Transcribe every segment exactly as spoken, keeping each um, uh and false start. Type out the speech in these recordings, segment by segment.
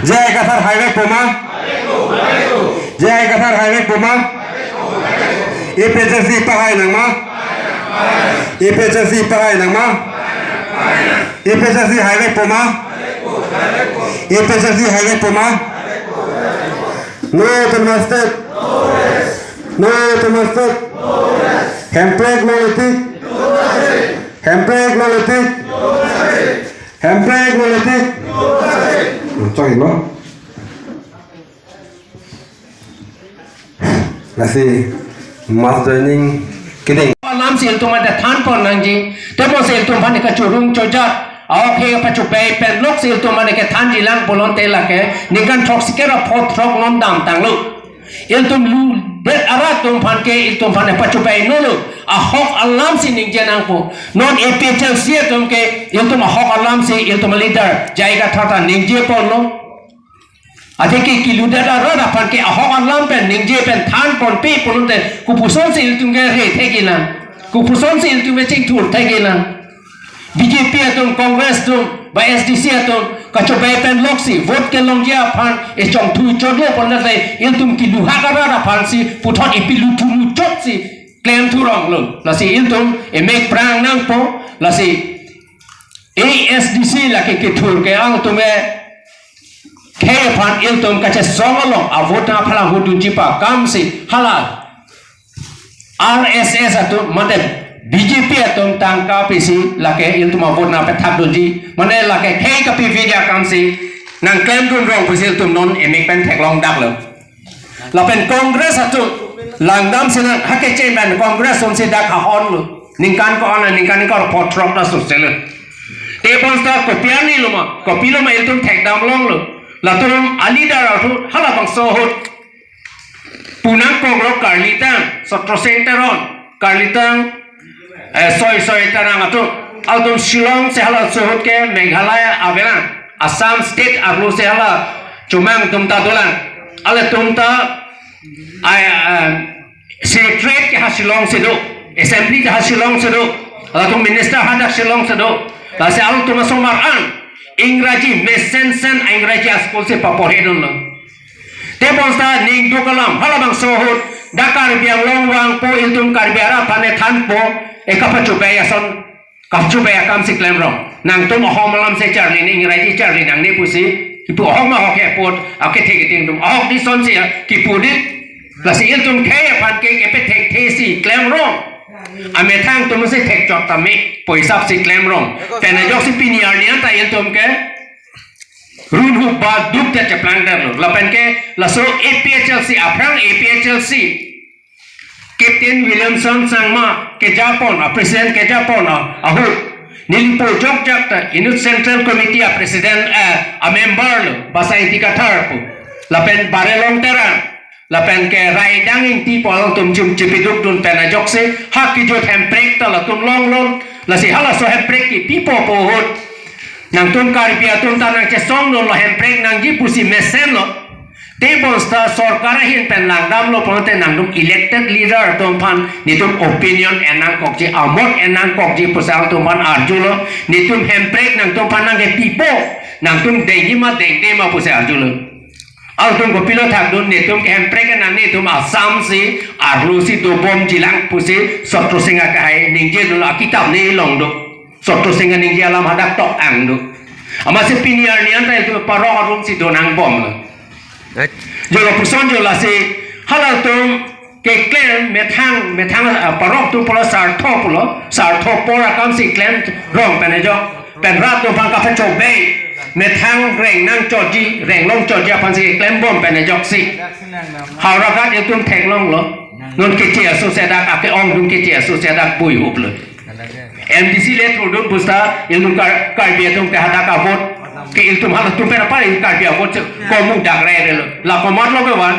J I Kathar haivekpo ma? J I Kathar haivekpo ma? A P H L C pahai nang ma? A P H L C pahai nang ma? A P H L C haivekpo ma? A P H L C haivekpo ma? No autonomous state. No autonomous state. Hemprek monolithic. Hemprek monolithic. Hemprek monolithic. Chok iklo. Lasi mass joining keding. Alam si ilitum anta thanpon nangji. Tebonsi ilitum aphan kachorung chojat, ahok he pachobei pen lok si ilitum aphan kethanji lang pulote lake ningkan throksi kera pho throk non damtanglo. Ilitum ludet arat atum aphan ke ilitum aphan pachobei nolo. Ahok alam si ningje nangpo. Non A P H L C atum ke ilitum ahok alam si ilitum leader J I Kathar ta ningjeponlo. Athe ke kiludet arat aphan ke ahok alam pen ningje pen thanponpe pulote kopusonsi ilitum ke re thekji nang. Kopusonsi ilitum ke chingthur thekji nang. B J P atum, Congress atum, ba S D C atum, kachobei pen lok si, vote kelongji aphan, echongthu chotlo pulote, ilitum kiluhak arat aphan si, puthot ipi luthu luchot si, klem thuronglo. Lasi ilitum, emek prang nangpo, lasi, A S D C lake kethur ke-ang atum ke, khei aphan ilitum kachesong along, avote aphan ahut dunji pa, kam si, hala, R S S atum, mate B J P atum tangka pisi lake ilitum avote nangpethak dunji. Mane lake khei kapi vidi akam si nangklemdun rong pusi ilitum non emek pen theklong daklo. Lapen Congress atum langdam sinang hake chairman Congress atum si dak ahonlo. Ningkan ko-an, ningkan ko-an pho throk ta suselo. Tebonta kopi arni lo ma, kopi lo ma ilitum thekdam longlo. Latum a-leader atum halabangso ahut pu nangkoklo, karlitang, Chotrasing Teron, karlitang, eh, Soi Soi Terang atum. Atum Shillong si halaso ahut ke Meghalaya avelang, Assam state arlo si hala chomang atum ta dolang. Halatum ta, ai, eh, secretariat ke ha Shillong si do, assembly ke ha Shillong si do, halatum minister hadak Shillong si do. Lasi halatum asomar an Ingraji mesensen Ingraji a-school si paporhedunlo. Tebonta ningduk alam, halabangso ahut, dak Karbi Anglong vangpo, ilitum Karbi arat aphan thanpo, e kapachobei ason, kapachobei akam si klemrong. Nangtum ahom alam si charli nang, Ingraji charli nangne pusi, kipu ahok ma ahok he apot, akethe kethe atum, ahok dison si, kipu dit, lasi ilitum khei aphan ke, kepethekthe si klemrong. Amethang atum si thekchot tame, pu hisap si klemrong. Pen ajoksi pini arni anta ilitum ke, runhup ba duk ta cheplang darlo. Lapen ke laso A P H L C, aphrang A P H L C Captain Williamson Sangma kejapon, a-president kejapon, a, ahut. Neli pojokjak ta, inut Central Committee a-president, eh, a-member lo, Basaiti Kathar pu. Lapen Barelong Terang. Lapen ke Raidang Ingti pu alangtum chim chipidukdun pen ajoksi, ha kejut hemprek ta latum longlon, lasi halaso hemprek kipipo pu ahut. Nangtum Karbi atum ta nangchesongdunlo hemprek nangji pusi mesenlo. Tebonta sorkar ahin pen langdamlo pulote nangtum elected leader atum aphan netum opinion en nangkokji, amot en nangkokji pusi alangtum aphan arjulo, netum hemprek nangtum aphan nangkepipo, nangtum dengji ma dengde ma pusi arjulo. Alangtum kopilo thakdun, netum ke hemprek ke nang netum Assam si arlo si dobomjilang pusi Chotrasing akehai ningjedunlo, akitap ne long do. Chotrasing aningje alam hadak tok ang do. Amatsi pini arni anta itum parok arum si donangbomlo. Eh. Jo lapuson jo lasi halatum keklem methang, methang, ah, parok atum pulo sartho pulo, sartho apor akam si klemrong pen ajok, pen rat atum aphan kapachobei, methang reng nangchotji, reng longchotji aphan si klembom pen ajoksi. Howraghat itum theklonglo, non keche aso si dak ake-ongdun keche aso si dak buihuplo. M D C le thurdun pusta, ilitum Kar-, Karbi atum ke hadak avote, ke ilitum halatum pen apar ilitum Karbi avote si komu dak rai relo. La komatlo kevan.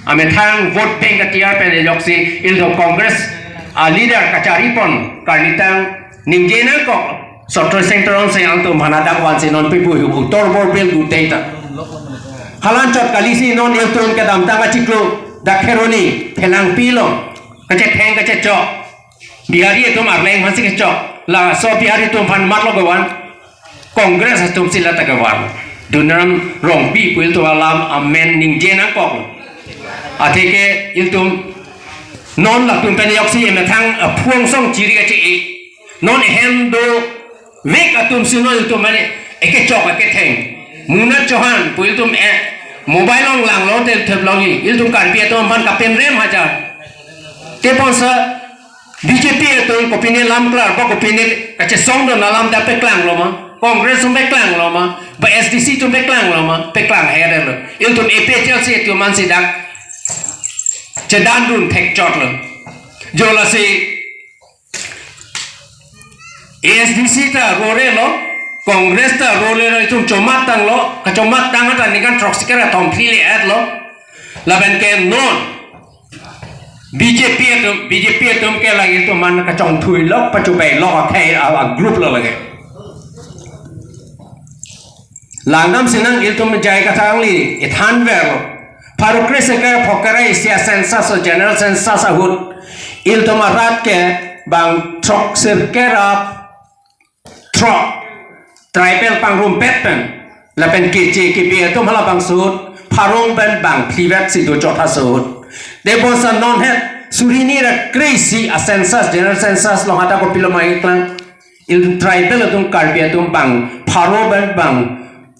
Amethang vote bank katiar pen ajoksi ilitum Congress a-leader kacharipon, karnitang ningje nangkok, Chotrasing Teron si alangtum aphan hadak vansi non pipu hu utor bor bil gutei ta. Halan chot kali si non ilitum kedamtang achiklo dak Kheroni, Phelangpi along, kachetheng kachechok. Bihari atum arleng aphan si kechok. Laso Bihari atum aphan matlo kevan. Congress atum si lata kevan. Tuliram Ronghangpi pu ilitum alam amen ningje nangkok. Atheke ilitum non latum pen joksi emethang aphuang song chiri kache-e. Non ehem dovek atum si non ilitum mane ekechok eketheng. Munna Chauhan pu ilitum e mobile along langlo tel thep longji. Ilitum Karbi atum aphan kapenrem hajar. Tebonta B J P atum kopine lam klar, ba kopine kachesong do alam ta paklanglo ma, Congress atum paklanglo ma, ba S D C atum paklanglo ma, paklang heret lo. Ilitum A P H L C atum ansi dak chedandun thekchotlo. Jo lasi A S D C ta rorelo, Congress ta rorelo, itum chomat tanglo, kachomat tang ta ningkan throksi kera thom phli le-etlo. Lapen ke non B J P atum, B J P atum ke lake itum man kachongthui lo, pachubai lo, akhei a, a group lo lake. Langdam sinang ilitum J I Kathar alangli ethanverlo. Pharo kre sirkep phokep ra isi a census, general census ahut ilitum arat ke bang throk sirkep ra throk tribal pangrumpet pen lapen keche kebe atum halabangso ahut pharo pen bang phlivet si dochot laso ahut. Tebonta non het suri hini ra kre isi a census, general census along hadak kopilo ma iklang. Ilitum tribal atum, Karbi atum bang pharo pen bang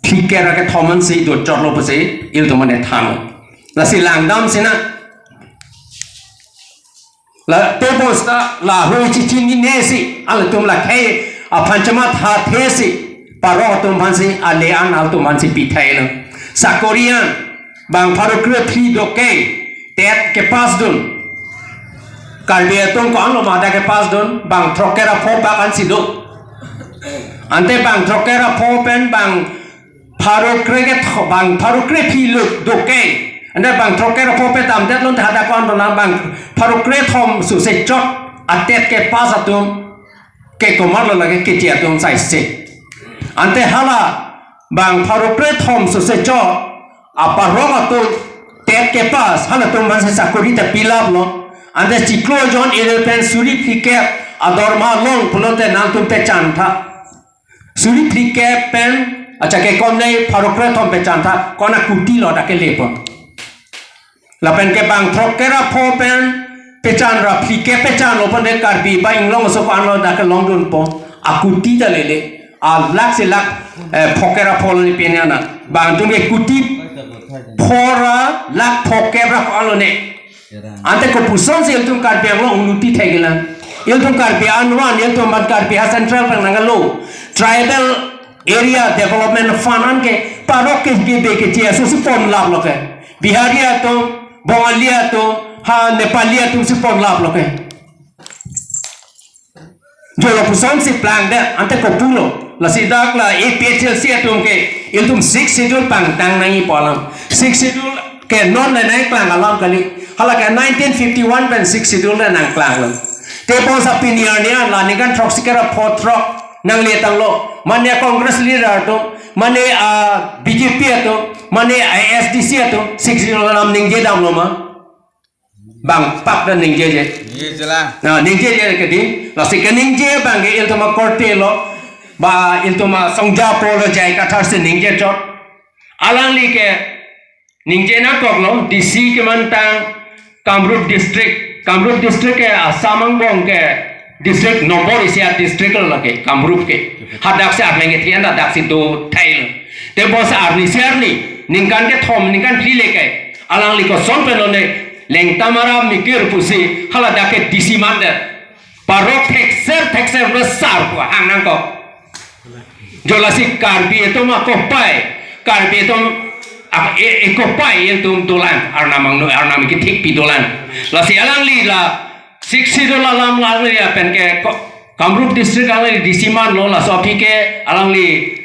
phlikep ra kethom ansi dochotlo pusi ilitum mane than. Lasi langdam sinang. La tebonta lahui chichinine si, ilitum lakhei aphan chomathathe si, pharo atum aphansi, ale an ilitum aphansi pithailo. Sakori an, bang pharo kre phli doke, TET kepass dun. Karbi atum ko-an lo ma TET kepass dun, bang throkkep ra pho bak ansi do. Ante bang throkkep ra pho pen bang pharo kre ketho-, bang pharo kre phli lo doke. Ante bang throkkep ra pho pen damdet lo, ante hadak ko-an dona bang pharo kre thom suse chot a TET kepass atum ke komatlo lake, keche atum saise. Ante hala bang pharo kre thom suse chot a pharo atum TET kepass halatum aphansi sakori ta pilaplo. Ante chiklo jon ere pen suri phlikep adorma long pulote nangtum pechan tha. Suri phlikep pen, acha ke komne pharo kre thom pechan tha, ko-an akuti lo dak ke lepon. Lapen ke bang throkkep ra pho pen pechan ra phlikep pechan lo pon de Karbi ba inglong aso ko-an lo dak ke longdunpo. Akuti ta lele. A lakh si lakh, eh, phokep ra pho lo ne pene ana. Bang atum ke kuti pho ra lakh phokep ra ko-an lo ne. Ante kopusonsi ilitum Karbi Anglong unnoti thekji lang. Ilitum Karbi anwan, ilitum amat Karbi ha central pen nanglo. Tribal Area Development Fund anke pharo ke kebe keche aso si ponlaplo ke. Bihari atum, Bongali atum, ha Nepali atum si ponlaplo ke. Jo lapuson si plangdet, ante kopulo. Lasi dak la A P H L C atum ke, ilitum Sixth Schedule pangtang nangji pu alam. Sixth Schedule ke non le nangplang alam kali. Hala ke nineteen fifty-one pen Sixth Schedule le nangplanglo. Tebonta pini arni an la ningkan throksi kera pho throk nangle tanglo. Mane Congress leader atum, mane a B J P atum, mane a S D C atum, Sixth Schedule alam ningje damlo ma. Bang pak ta ningjeje. Ningjeje lang. Na, ningjeje ke dei. Lasi keningje abang ke ilitum akorte lo. Ba ilitum asongja apor lo J I Kathar si ningje chot. Alangli ke ningje nangkoklo, D C keman tang Kamrup district. Kamrup district ke Assam angbong ke district nombor isi a district lo lake, Kamrup ke. Hadak si arleng kethian hadak si do thailo. Tebonta arni si arni, ningkan kethom, ningkan phli le ke. Alangli koson pen lo ne, Lengtamara Mikir pusi, hala dak ke D C mandet. Pharo thekser thekser lo sar pu hang nangkok. Jo lasi Karbi atum akopai, Karbi atum ak-, e-, ekopai atum dolang, arnam angno, arnam kethik pi dolang. Lasi alangli la Sixth Schedule alam alangli apen ke ko-, Kamrup district alangli D C manlo, laso aphi ke alangli,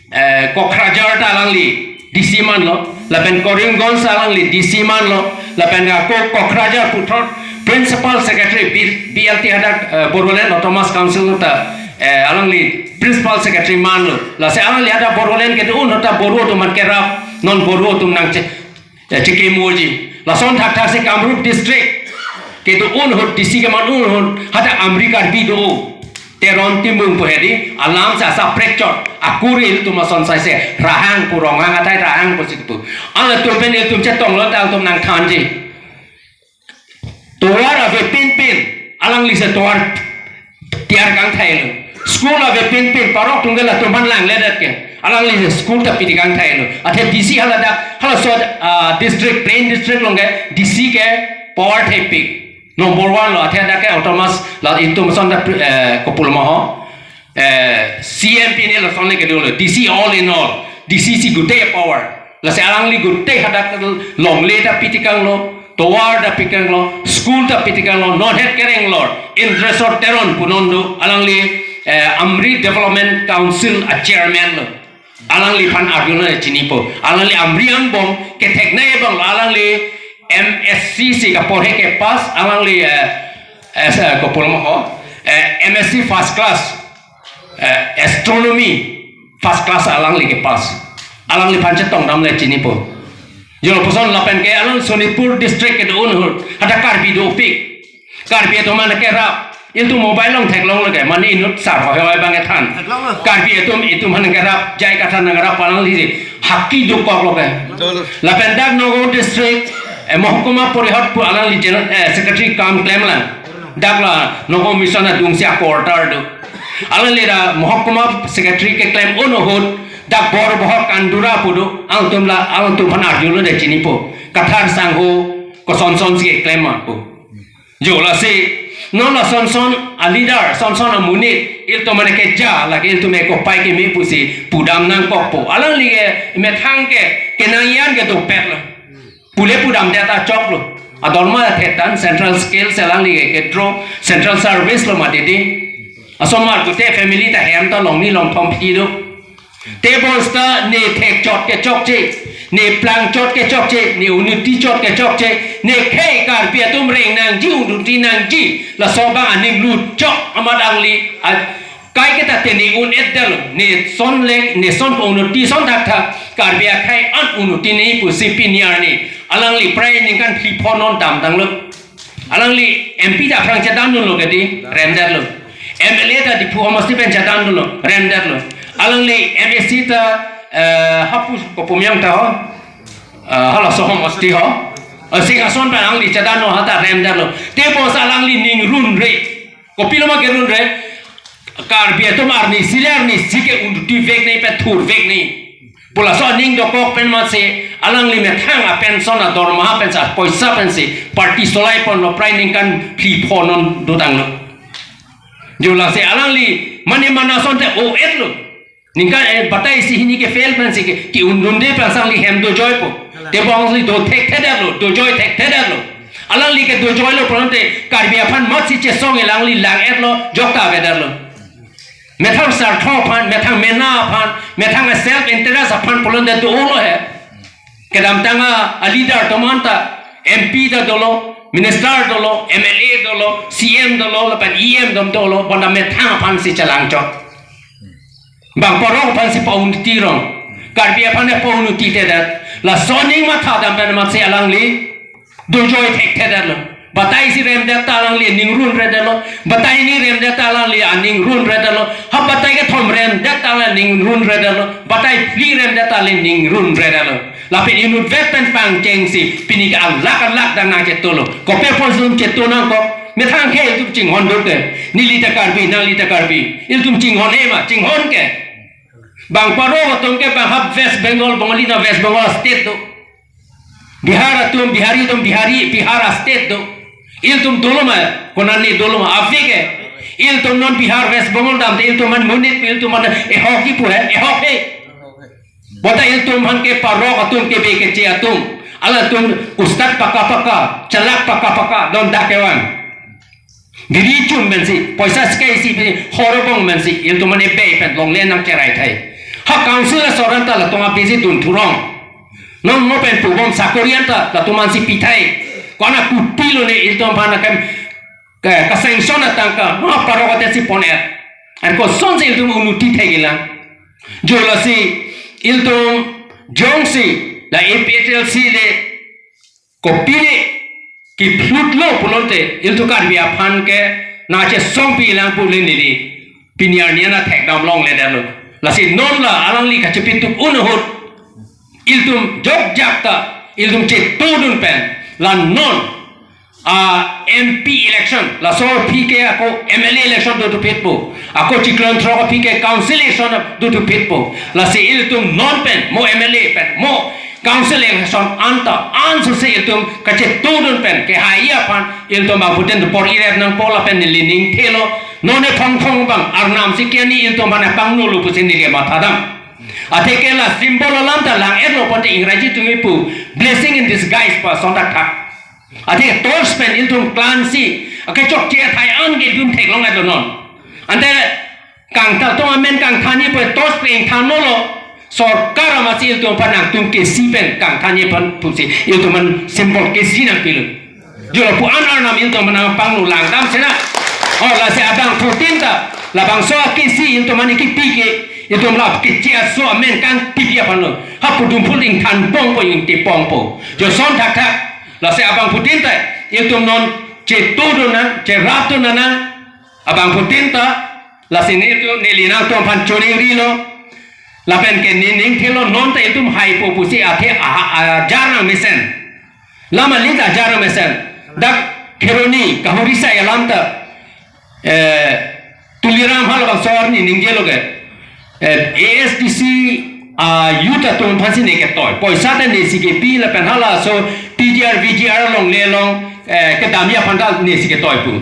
eh, Kokrajhar ta alangli D C manlo, lapen Karimganj alangli D C manlo, lapen ako Kokrajhar puthot Principal Secretary B-, B L T hadak, eh, Bodoland Autonomous Council ta, eh, alangli Principal Secretary manlo. Lasi alangli hadak Bodoland kedo-an ahut ta Boro atum man kerap, non Boro atum nangche-, eh, chekimoji. Lason thakthak si Kamrup district kedo-an ahut D C keman-un ahut hadak Amri Karbi do. Teron Timung pu hedi, alam sa sa prekchot, akur ilitum ason sai se, Rahang pu Ronghang athai Rahang pusi pu. Ilitum pen ilitum chetonglo ta ilitum nangthanji. Tovar avepinpin, alangli si tovar tiar kangthailo. School avepinpin, parok tunggal atum aphan langledet ke. Alangli si school ta piti kangthailo. Athe D C haladak, halaso, ah, district, plain district along ke, D C ke power thepik. Number one lo, athe dak ke autonomous, la itum ason ta, eh, kopuloma ho. Eh, C M P ne lason le kedo lo, D C all in all, D C si gutei power. Lasi alangli gutei hadak longle ta piti kanglo, tovar ta piti kanglo, school ta piti kanglo, non het kereng lor, Indreswar Teron punon do, alangli, eh, Amri Development Council a chairman lo. Alangliphan arjulo chinipo. Alangli Amri angbong kethek nai bang lo, alangli M S C si kaporhe ke pass, alangli, eh, eh, sa kopuloma ho, eh, M S C first class, eh, astronomy first class alangli ke pass. Alangliphan chetongdam le chinipo. Jolo puson lapen ke alang Sonitpur district kedo un ahut, hadak Karbi dopik. Karbi atum aphan kerap. Ilitum mobile along theklong lage, mane inut sar ho hoi bang ethan. Theklong lo. Karbi atum, itum aphan kerap, J I Kathar nang kerap, alangli si haki dokok lo ke. Betul. Lapen dak Nagaon district, eh, Mohkuma Porishad pu alangli general, eh, secretary kam klemlang. Dak la Nagaon mission adungsi a quarter do. Alangli la Mohkuma secretary keklem un ahut, dak Borbohok Kandura pu do, alangtum la, alangtum aphan arjulo de chinipo. Kathar sangho, koson son si keklem ma pu. Jo lasi, non lason son a leader, son son amonit, ilitum mane keja, lake ilitum ke kopai keme pusi, pudam nangkokpo. Alangli ke, methang ke, kenangji an ke dopet lo. Pule pudamdet ta choklo. Adorma thetan, central scale si alangli ke, kedraw, central service lo mati di. Asomar gute family ta hem ta longni longthom phi do. Tebonta ne thekchot ke chokche, ne plangchot ke chokche, ne unuti chot ke chokche, ne khei Karbi atum reng nangji, unuti nangji, laso abang aning lut chok amat alangli, a, kai ke ta te ne un-et detlo, ne son le, ne son unuti son thak thak, Karbi akhei an unuti ne pusi pini arni, alangli prai ningkan phli pho non damtanglo. Alangli M P ta aphrang chetandunlo ke di, remdetlo. M L A ta Diphu homosti pen chetandunlo, remdetlo. Alangli M A C ta, eh, hapu kopumyang ta ho, eh, halaso homosti ho. Eh, Singhason pen alangli chetandun ha ta remdetlo. Tebonta alangli ning runre. Kopiloma kerunre. Karbi atum arnisi le arnisi ke unuti vek nai, pethur vek nai. Pu laso aning dokok pen masi alangli methang a pension adorma pensi poisa pensi party solai ponlo, prai ningkan phli pho non dotanglo. Jo lasi alangli mane mana asonte o-etlo. Ningkan, eh, batai isi hini ke fail pensi ke, ke-undunde pen alangli hem dojoipo. Tebonta alangli do thekthedetlo, dojoi thekthedetlo. Alangli ke dojoilo pulote Karbi aphan masi chesong alangli lang-etlo, jokta avedetlo. Methang sartho aphan, methang mena aphan, methang self interest aphan pulote dolo he. Kedamtang a leader atum anta M P ta dolo, minister dolo, M L A dolo, C M dolo, lapen E M dom dolo, bonta methang aphansi chelangchot. Bang parok aphansi pa-unuti rong. Karbi aphan pa-unuti tedet. Laso aning mathadam pen masi alangli dojoi thekthedetlo. Batai isi remdet ta alangli ning runredetlo. Batai hini remdet ta alangli aning runredetlo. Ha batai kethom remdet ta alangli ning runredetlo. Batai phli remdet ta alangli ning runredetlo. Lapen inutvet pen pangchengsi pini ke alak alak dang nangchetolo. Kopi apotsi cheto nangkok. Methang ke ilitum chinghon dute. Neli ta Karbi, nangli ta Karbi. Ilitum chinghon he ma, chinghon ke. Bang parok atum ke bang ha West Bengal, Bengali na West Bengal state do. Bihar atum, Bihari atum, Bihari, Bihar a state do. Ilitum dolo ma, konane dolo ma, ave ke. Ilitum non Bihar, West Bengal damte ilitum aphan monit, ilitum aphan ehok kipu he, ehok he. Bonta ilitum aphan ke parok atum, kebe keche atum. Alangtum ustad paka paka, chalak paka paka, non dak kevan. Diri chum pensi, poisa sika isi pensi, horobong pensi, ilitum mane bei pen longle nangcherai thai. Ha council ason anta latum apisi dun thurong. Nang mo pen pubom sakori anta latum ansi pithai. Kona kuti lone ilitum aphan akan ke, ka-sanction atangka, no parok ate si pon-et. An kosonsi ilitum unuti thekji lang. Jo lasi ilitum jongsi la A P H L C le kopine kephlutlo pulote ilitum Karbi aphan ke nangchesongpi lang pu le neli pini arni an athek damlongledetlo. Lasi non la alangli kachepetuk un ahut, ilitum jokjak ta, ilitum chetudun pen, la non, a, M P election, laso aphi ke ako M L A election dothuphitpo, ako chiklo throk aphi ke council election dothuphitpo. Lasi ilitum non pen, mo M L A pen, mo council election anta, ansose ilitum kachetudun pen, kehai aphan, ilitum abangphutin dopor iret nangpo lapen neli ningthelo, non e phongphong abang, arnam si ke ani ilitum aphan nangpangnolo pusi neli mathadam. Atheke la symbol alam ta lang-etlo pulote Ingraji atum kipu, blessing in disguise pu ason thakthak. Atheke torch pen ilitum klansi, akechokche athai an ke ilitum theklong-etlo non. Ante kangtha atum amen kangthanji pu torch pen ingthannolo, sorkar amatsi ilitum aphan nangtum kesi pen kangthanji aphan pusi ilitum aphan symbol kesi nangpilo. Jo lapu an arnam ilitum aphan nangpangno langdam sena. O lasi abangphutin ta, labangso akesi ilitum aphan kipi ke, ilitum la keche aso amen kangpipi aphanlo. Hapu dumphul ingthan pongpo, ingti pongpo. Jo ason thakthak. Lasi abangphutin ta, ilitum non chetudun nang, cherapdun nang, abangphutin ta, lasi nelitum, neli nangtum aphan choningrilo, lapen ke neli ningthelo non ta ilitum haipo pusi athe a, a, ajar nangmesen. Lam aling ta ajar nangmesen. Dak Kheroni, Kahuri sai alam ta, eh, Tuliram halabangso arni ningjelo ke. Eh, A S D C, ah, youth atum aphansi ne ketoi. Poisa ta nesi kepi lapen halaso T G R, V G R along le along, eh, kedamji aphan ta nesi ketoi pu.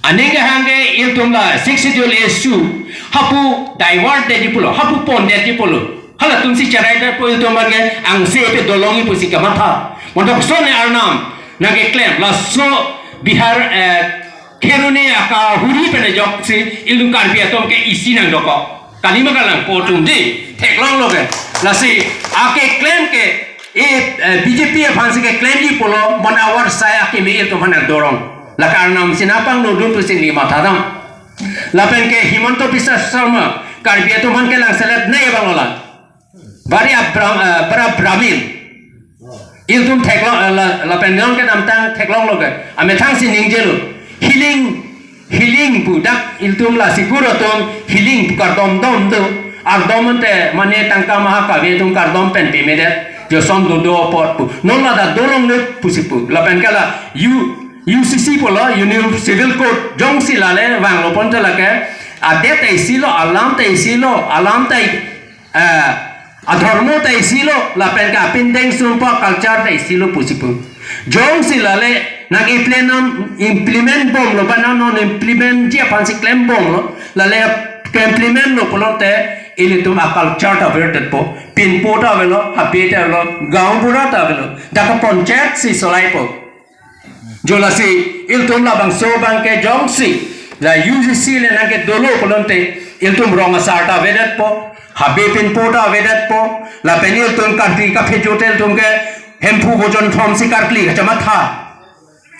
Aning kehang ke ilitum la Sixth Schedule issue hapu divert detji pulo, hapu pondetji pulo. Halatumsi cheraidetpo ilitum aphan ke angse pe dolongji pusi kamatha. Bonta koson ne arnam nangkeklem, laso Bihar, eh, Kheroni a Kahuri pen ajoksi ilitum Karbi atum ke isi nangdokok. Kalima kalangpo atum dei, theklonglo ke. Lasi akeklem ke, eh, eh, B J P aphansi keklemji pulo, mon awar sai akeme ilitum aphan nangdorong. La karnam si nangpangnodun pusi neli mathadam. Lapen ke Himanta Biswa Sarma, Karbi atum aphan kelangselet ne abang lo la. Bari abram, eh, bara bramin. Ilitum theklong, eh, la, lapen non kedamtang theklonglo ke. Amethangsi ningjelo. Healing, healing pu dak ilitum la sigur atum healing pu kardom dom do. Ardom ante mane tangka maha kave atum kardom pen pemedet. Jo ason dodo apot pu. Non ladak dolongle pusi pu. Lapen ke la U, U C C pulo, Union Civil Code jongsi lale vanglo pulote lake. Adet ta isilo, alam ta isilo, alam ta i- eh, adhormo ta isilo, lapen ke apindeng sumpa culture ta isilo pusi pu. Jongsi lale nang-implement, implement bomlo, ba nang non implementji aphansi klem bomlo, lale ke-implementlo pulote ilitum a culture ta avedetpo, pinpo ta avelo, habe ta avelo, gaonbura ta avelo, dak ke panchayat si solaipo. Jo lasi ilitum labangso abang ke jongsi la U C C le nangkedolo pulote ilitum rong asar ta avedetpo, habe pinpo ta avedetpo, lapen ilitum karkli kaphejo te ilitum ke Hemphu Bhojon Thomsi karkli kachematha.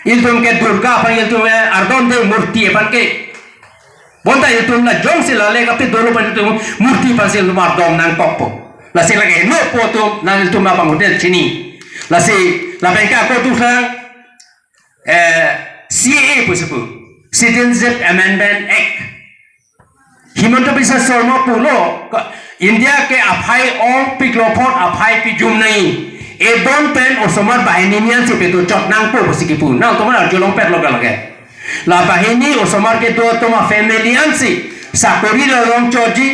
Ilitum ke Durga aphan ilitum ke ardom de murti aphan ke. Bonta ilitum la jongsi lale kape dolo aphan ilitum murti aphansi ilitum ardom nangkokpo. Lasi lake no po atum nangtum abang hotel chini. Lasi lapen ke ako tu sang, eh, C A A pusi pu, Citizenship Amendment Act. Himanta Biswa Sarma pulo, ka-, India ke aphai ongpiklo apot aphai pijum nangji. Ebon pen osomar banghini ansi pedo chot nangpo pusi kipu. Nangtum arjulong petlo ke lake. La banghini osomar kedo atum a family ansi sakori lo longchotji.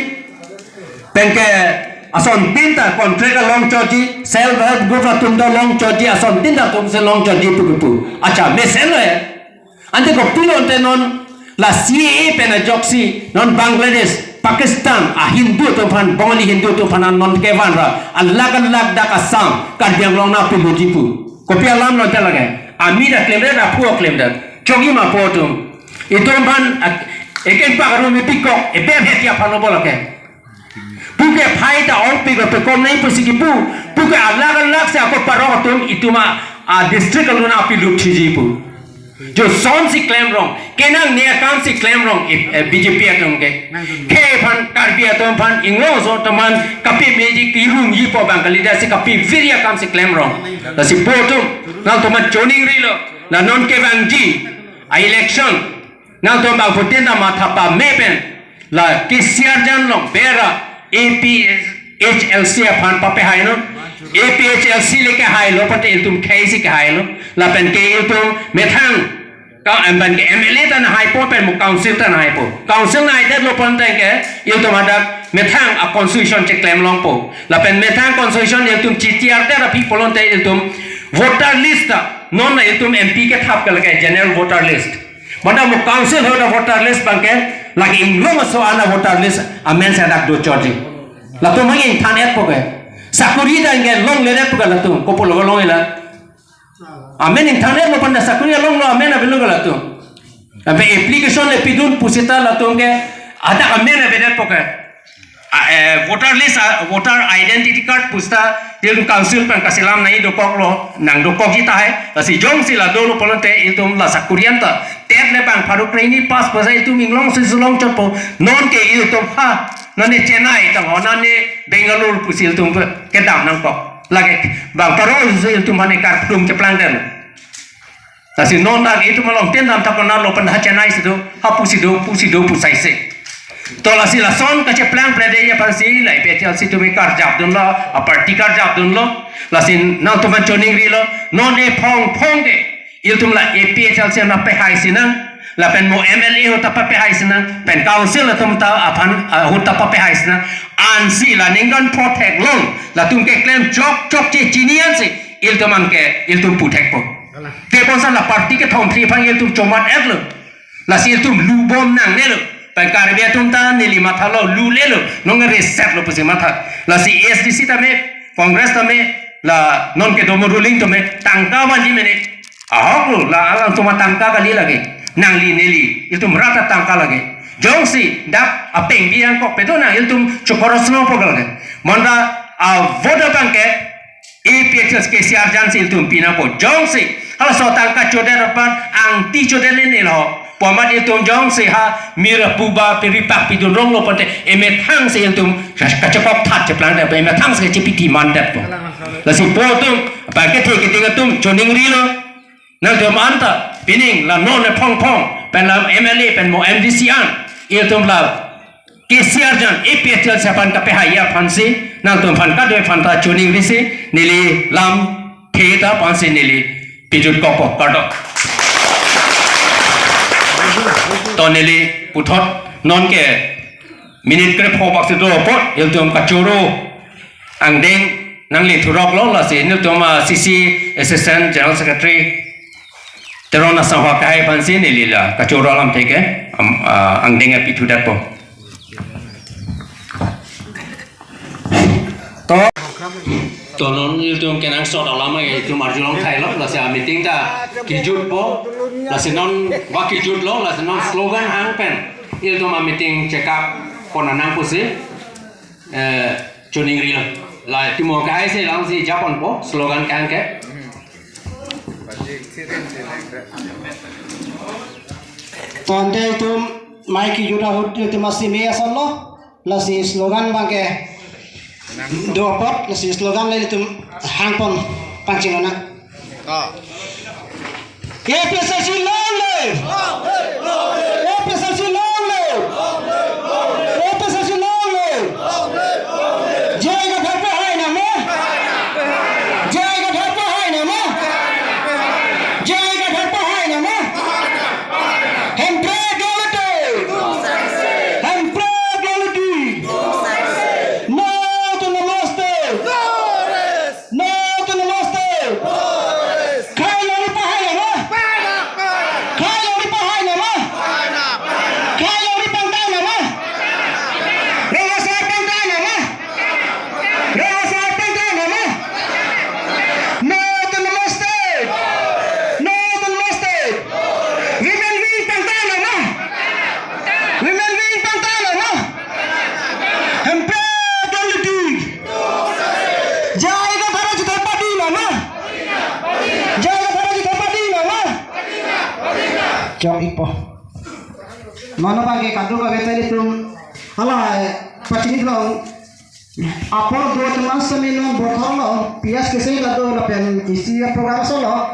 Penke asontin ta contract along chotji, self help group atum ta longchotji, asontin ta atumsi longchotji pu kipu. Acha, mesenlo ya. Ante kopilo ante non la C A A pen ajoksi non Bangladesh, Pakistan a Hindu atum aphan, Bengali Hindu atum aphan non kevan ra, alak alak dak Assam, Karbi Anglong nangpiluji pu. Kopi alam lo ante lake. Ami ta klemdet, aphu klemdet. Chogi ma po atum. Itum aphan ak-, ekeng pak arum ipikok, ebe heti aphan lo bo lake. Puke phai ta ongpiklo, pekom nangji pusi kipu. Puke alak alak si ako parok atum itum a, a district along nangpilup thiji pu. Jo asonsi klemrong, kenangne akamsi klemrong, eh, eh, B J P atum ke. Khei aphan, Karbi atum aphan, inglong aso atum aphan, kapemeji kirumji pu abang kalidet si kapevirji akamsi klemrong. Lasi po atum, nangtum aphan choningrilo, la non kevangji a election, nangtum abangphutin ta matha pame pen, La K C R Jan along bera A P H L C aphan papehaino. A P H L C le kehailo pulote ilitum khei si kehailo. Lapen ke ilitum methang ka emban ke M L A ta nahaipo pen mo council ta nahaipo. Council nahaidetlo pulote ke ilitum hadak methang a constitution cheklem longpo. Lapen methang constitution ilitum chitiar det aphi pulote ilitum voter list ta non la ilitum M P kethap ke lake general voter list. Bonta mo council ahut a voter list abang ke lake inglong aso-an a voter list amen si hadak do chotji. Latum abang ingthan-etpo ke. Sakuri ta ke longledetpo ke latum. Kopulo longle la. Amen ingthan-etlo bonta sakuri alonglo amen avelo ke latum. Tapi application le pidun pusita latum ke hadak amen avedetpo ke. A, eh, voter list, ah, voter identity card pusita ilitum council pen kaselam nangji dokoklo, nangdokokji tahai. Lasi jongsi la dolo pulote ilitum la sakuri anta TET le bang pharo krehini pass pusi ilitum inglong si sulong chotpo. Non ke ilitum ha, nane Chennai tang ho, nane Bangalore pusi ilitum kedam nangkok. Lake bang pharo si ilitum mane karpudum keplangdet. Lasi non dak itum along tin dam thap konatlo pen ha Chennai si do, ha pusi do, pusi do, pusaise. To lasi lason kacheplang pledei aphansi la A P H L C atum karjapdunlo, a party karjapdunlo. Lasi nangtumphan choningrilo, non ephong phong ke ilitum la A P H L C nangpehai sinang, lapen mo M L A ahut ta papehai sinang, pen council atum ta aphan, ah, ahut ta papehai sinang. Ansi la ningkan phothek along latum keklem chokchok che chini ansi ilitum abang ke ilitum puthekpo. Tebonta la party kethom phli aphan ilitum chomat-etlo. Lasi ilitum lubom nangnelo. Pen Karbi atum ta neli mathalo, lulelo. Non reset lo pusi matha. Lasi A S D C tame, Congress tame, la non kedo mo ruling tame tangka vanji mene. Ahoklo, la alangtum atangka kali lake. Nangli neli, ilitum rat atangka lake. Jongsi dak apeng biang kok pedo nang ilitum chokroisnongpo ke lake. Bonta a vote abang ke A P H L C K C R Jan si ilitum pinangpo. Jongsi halaso atangka chodet aphan angti chodet le nelo. Pu amat ilitum jongsi ha mir apuba piripak pidun ronglo pulote emethang si ilitum kachekok that cheplang det, emethang si chepi demand detpo. Lasi pu atum, abang kethe keding atum choningrilo. Nangtum anta pining la non ephong phong pen la M L A pen mo M D C an ilitum la K C R Jan A P H L C aphan kapehai aphansi nangtumphan kadokave aphanta choningrisi neli lamthe ta aphansi neli pijutkokpo, kardom. To neli puthot non ke minute krepho bak si do apot ilitum kachoro angdeng nangli thuroklo, lasi nelitum a C C Assistant General Secretary Teron Asangho akehai aphansi neli la kachoro alamthe ke, am, ah, angdeng apithu detpo. To, to non ilitum kenangsot alam ke itum arjulong thailo, lasi a meeting ta kejutpo, lasi non ba kejutlo, lasi non slogan hang pen ilitum a meeting check up ponnang pusi, eh, choningrilo. La timo kahai si lang si japonpo slogan kehang ke. Tangte itum mic kejut ahut itum asime asonlo. Lasi slogan abang ke do apot, lasi slogan le itum hangpon pangcheng nang. Ah. A P H L C long live! A P H L C long live! A P H L C long live! J I Kathar pehai nangma? J I Kathar pehai nangma? J I Kathar pehai nangma? Hemprek longle te! Hemprek longle te! No to Autonomous State! No to Autonomous State! Khei longri pahai nangma? Khei longri pahai nangma? Khei longri pangthang nangma? Rong asar pangthang nangma? Rong asar pangthang nangma? No to Autonomous State! No to Autonomous State! Women wing pangthang nangma? Women wing pangthang nangma? Hemprek longle te! J I Kathar ajutho padi nangma? J I Kathar ajutho padi nangma? Chok-ikpo. Mane abang ke kadokave ta ilitum hala, eh, pachini long. Apor do teman semi non bothor lo, P S K C la do lapen isi program solo.